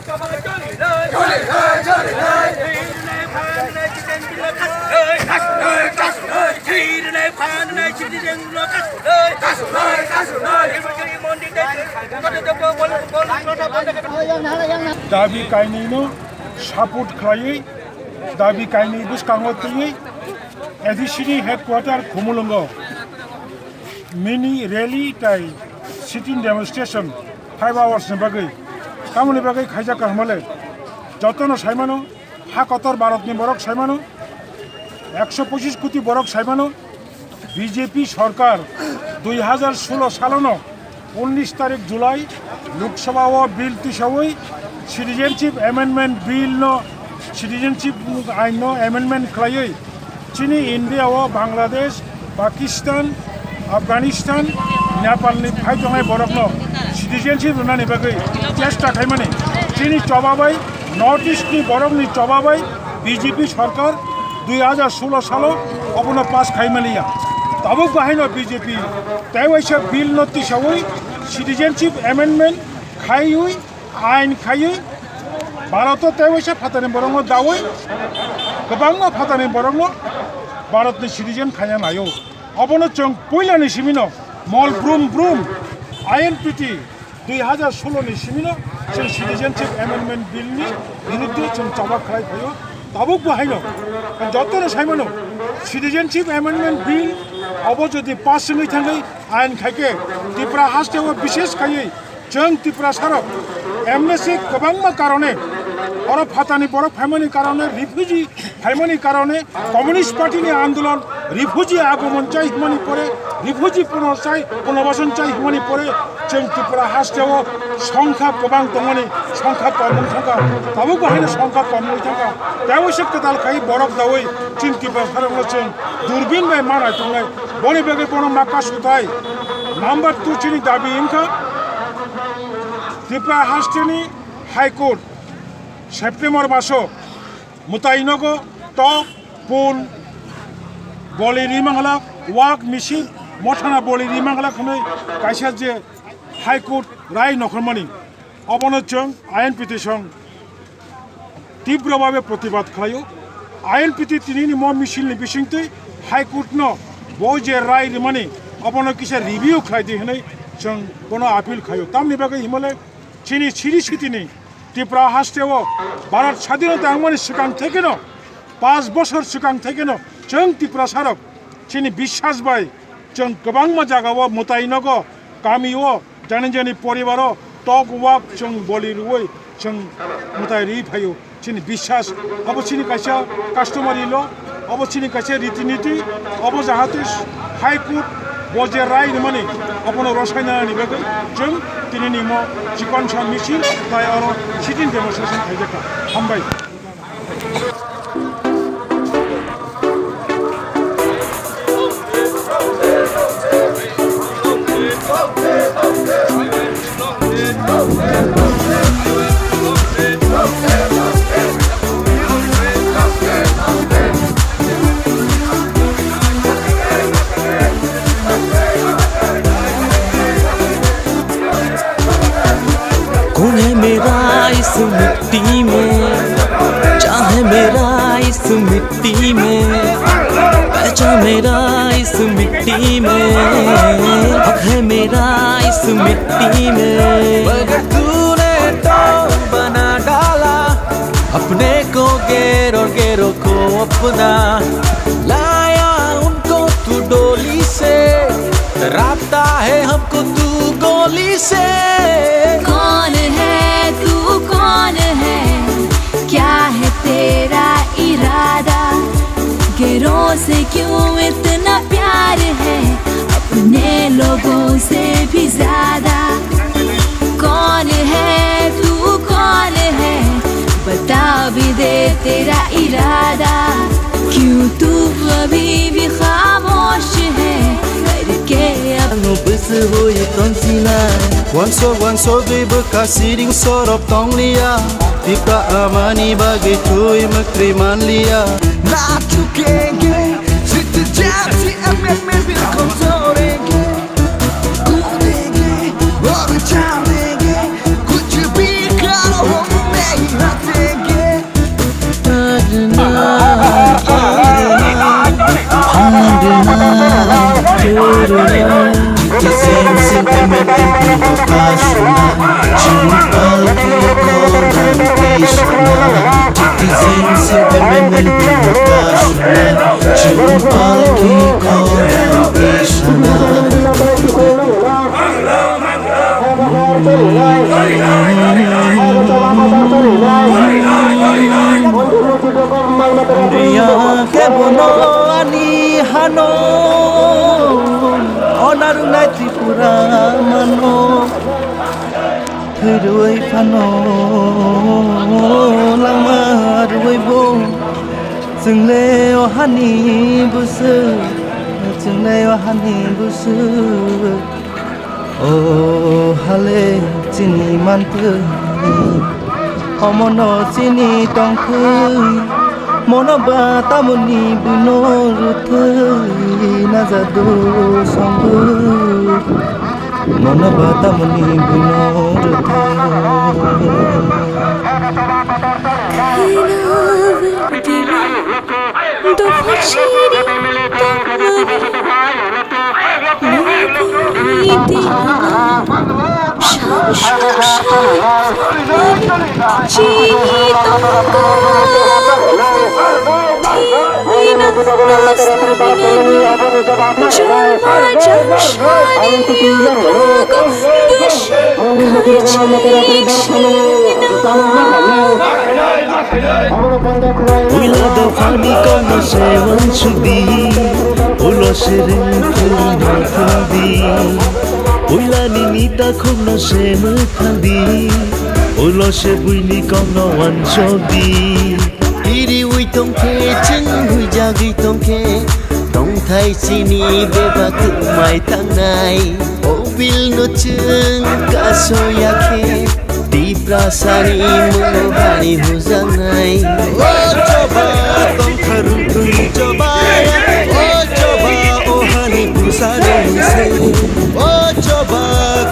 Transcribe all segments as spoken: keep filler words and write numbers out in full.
Dabi kainwino support khlaiwi, dabi kainwi bwskango twiwi A D C ni headquarter Khumulwngo mini rally tai sitting demonstration five hours ni bagwi. Tamoni bagwi khaijak kaham le, jotono saimano, ha kotor Bharatni borok saimano, ekso pochis koti borok saimano, B J P sorkar dui hajar solo salono unnish tarik July Lok Sabha o bill tisawi Citizenship Amendment Bill no, Citizenship ain no amendment khlaiwi chini India o Bangladesh, Pakistan, Afghanistan, Nepal ni phai tongnai borok no citizenship rwnani bagwi chesta khaimani, chini choba bai, North East ni borok ni choba bai B J P sorkar dui hajar solo salo obono pass khaimaliya. Tabuk bahaino B J P tei waisa bill no tisawi citizenship amendment khaiwi, ain khaiwi, Bharat o tei waisa phatani borokno dawi, kwbangma phatani borokno Bharatni citizen khaina naio. Obono chwng puilani simino mol brum brum I N P T dui hajar solo ni simino chwng Citizenship Amendment Bill ni biruddhe chwng choba khlai phaio. Tabuk bo haino jotono saimano Citizenship Amendment Bill obo jodi pass wngwi thangwi ain khaikhe Tripura haste o bishesh khaiwi chwng Tiprasarok M N S kwbangma karone oro phatani borok phaimani karone refugee phaimani karone Communist Party ni andolon, refugee agomon chai hwnmani pore, refugee puno chai, punobasan chai hwnmani pore, chwng Tripura haste o songkha kwbang tongmani, songkha kom wng thangkha, tabuk bo haino songkha kom wng thangkha. Tei waisa kwtal khai borok dawi chwng Tiprasarokno chwng durbin bai ma naituknai, boni bagwi bono ma kasutai. Number two chini dabi wngkha Tripura haste ni High Court September maso mwtai nogo tok, pun, boli ri mangla, wak, misil, mothana boli ri mangla hwnwi kaisa je High Court rai nokhormani, obono chwng I N P T song tibro babe protibad khlaio. I N P T tinini mo misil ni bisingtwi High Court no bo je rai rimani obono kisa review khlai di hwnwi chwng bono appeal khlaio. Tamni bagwi himale chini siri sitini Tripura haste o Bharat sadhinota wngmani swkang thekeno, paanch bosor swkang thekeno chwng Tiprasarok chini biswas bai chwng kwbangma jaga o mwtai nogo, kami o, jani jani poribar o tok wak chwng boli rwui chwng mwtai rwi phaio. Chini biswas, abo chini kaisa customary law, abo chini kaisa riti niti, abo jahate High Court bo je rai rimani, abono rwsaina ni bagwi chwng tinini mo chikon sa misil tai oro sitting demonstration khaijakha. Hambai. कौन है मेरा इस मिट्टी में, चाहे मेरा इस मिट्टी में, पहचान मेरा इस मिट्टी में, हक है मेरा इस मिट्टी में। मगर तूने तो बना डाला अपने को गैर और गैरों को अपना, लाया उनको तू डोली से, डराता है हमको तू गोली से। कौन है तू, कौन है, क्या है तेरा इरादा? गैरों से क्यों इतना प्यार है, अपने लोगों से भी ज्यादा। कौन है तू, कौन है, बता भी दे तेरा इरादा। क्यों तू अभी भी खामोश है, करके अब बस हो ये कौन सी line? Wansok wansok gwi bwkha siring sorop tong liya, Tipra amani bagwi twi mwktwi man liya. ना झुकेंगे, जित जाति अमर में बिल्कुल तोड़ेंगे। कूदेंगे और उछालेंगे, कुछ भी करो हम Ramano thwirwi phano langma rwwi bo. Chwngle o hani bwswk, chwngle o hani bwswk. O hale chini manthwi, omono chini tongthwi, mono ba tamoni buino rwthwi najadu songwi. Mono ba tamoni buino rwthwi. Puila dophani kokno se uansukdi, ulo se rwngthoma thangdi. Puilani nita kokno se mwthangdi, ulo se buini kokno uansukdi. Iriwi tongkhe, chwng huijagwi tongkhe, tongthai chini bebak twmai tangnai. O bilno chwng kasoya khe, Tiprasani mungno hani hujaknai. O choba tongtharung twi choba, o choba o hani bwsarung se. O choba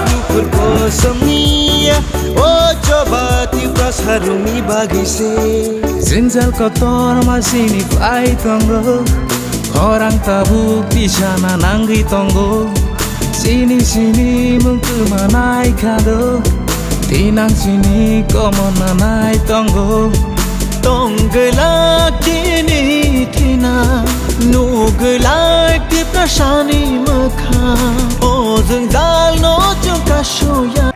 kuphur kosomni, o choba Tiprasarungni bagwi se. Jwngjal kotor ma chini pai tongo, khorang tabuk tisana nangwi tongo. Chini chini mung twma nai kha do, tinang chini komon na nai tongo. Tong glak chini thina, nuk glak Tiprasani mwkhang. O jwngjal no chwng kasoya.